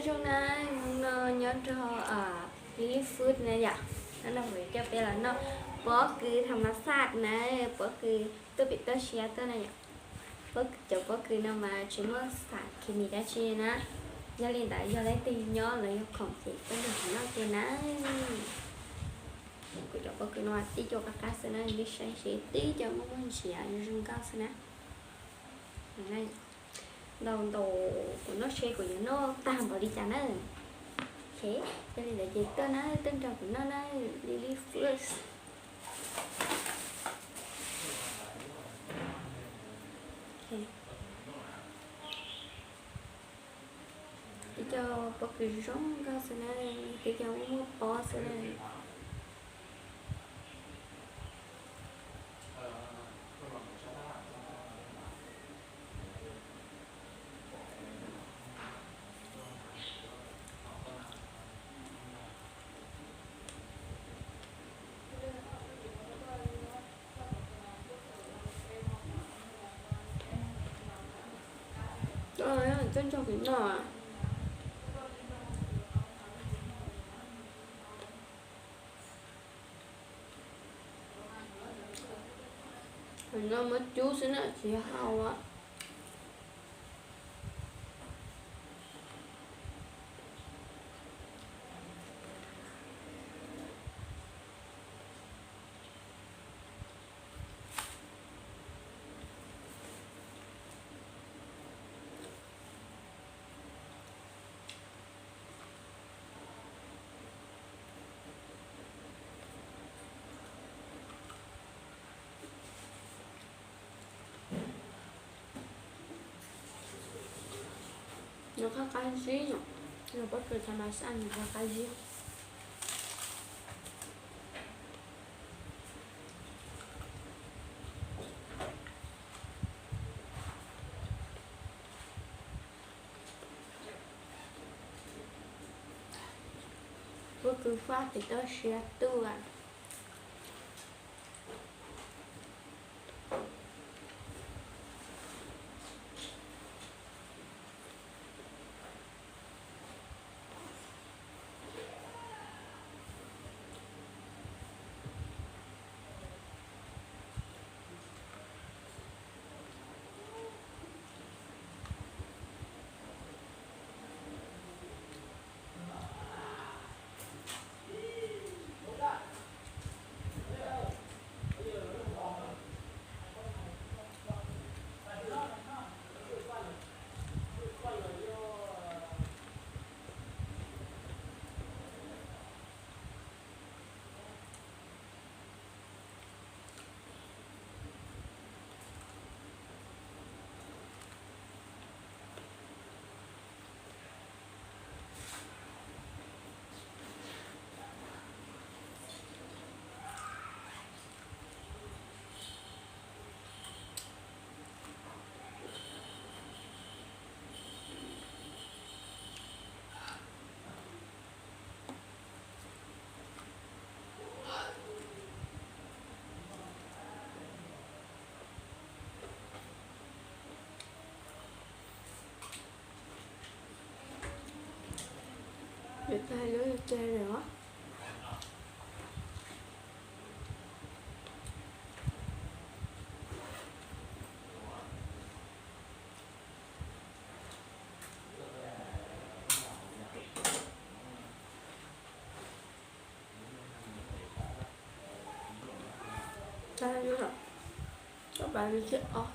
Zoo na, no nyob rau Lily Food na yom, no kuv coj peb los noj pob kws tham ma xaj na, pob kws tuaj pem toj siab tuaj na yom. Cov pob kws no mas tsis muaj xam khes mis dab tsi na, yog li ntawd yog leej twg nyob los yog khoom ces tuaj nrog kuv noj ke na. Kuv cov pob kws no tib co qab qab xwb na, nej saib seb tib co muaj muaj ntsiav zoo nkauj xwb na. Ntau ntau, kuv noj seb kuv yuav noj tag npaum li cas na. Yog li ntawd ces tuaj na, tuaj nrog kuv noj na, Lily Food. Tib co pob kws zoo nkauj xwb na, tib co muaj muaj pob xwb na. Tuaj nrog kuv noj. Tus no muab cub xwb na, tsis yog hau. Nws qab qab zib yom, nws pob kws tham ma xaj nws qab qab zib. Pob kws faj pem toj siab tuaj. Tag lub ceg lawm os. Tag lub lawm, tau pab li thib ob.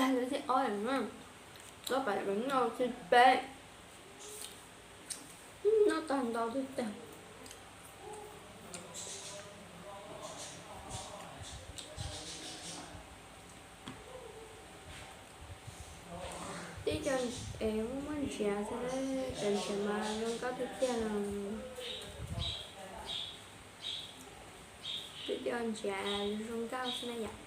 Lub thib ob, lub pam noj thib peb, noj tag ntau tiag tiag. Tib co es muaj muaj ntsiav xwb, cov ntsiav mas zoo nkauj tiag tiag no. Tib co ntsiav zoo nkauj xwb na yom.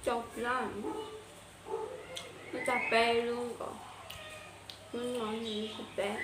Cau plab, muaj tag peb lub nkaus, lub no yog lub thib peb.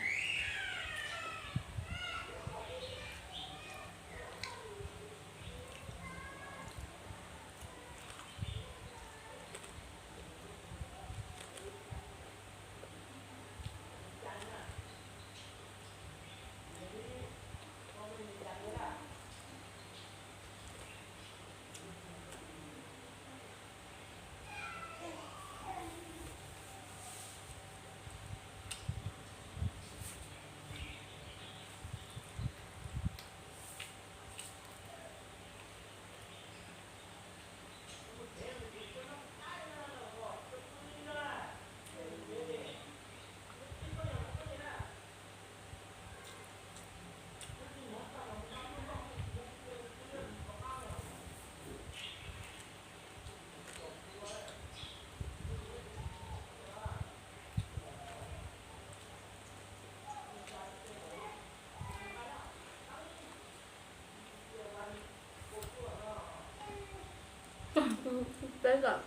Peb lawm.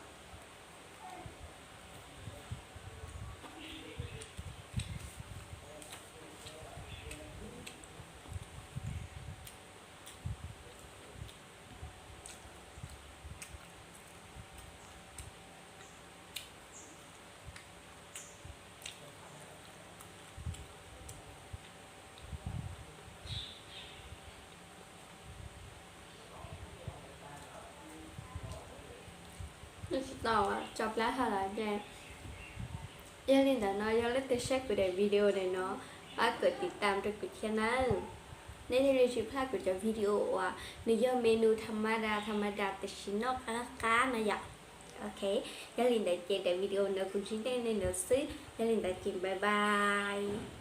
Noj tsis tau, cau plab hlo lawm ces. Yog li ntawd no yog leej twg saib kuv daim video ntawm no, pab kov tiv tam rau kuv thiab nawb. Nej thiaj li tsis plam kuv cov video uas nws yog menu tha ma da tha ma da tiam sis noj qab qab no yom. Ok, yog li ntawd ces daim video no kuv ntsib nej li no xwb, yog li ntawd ces bye bye.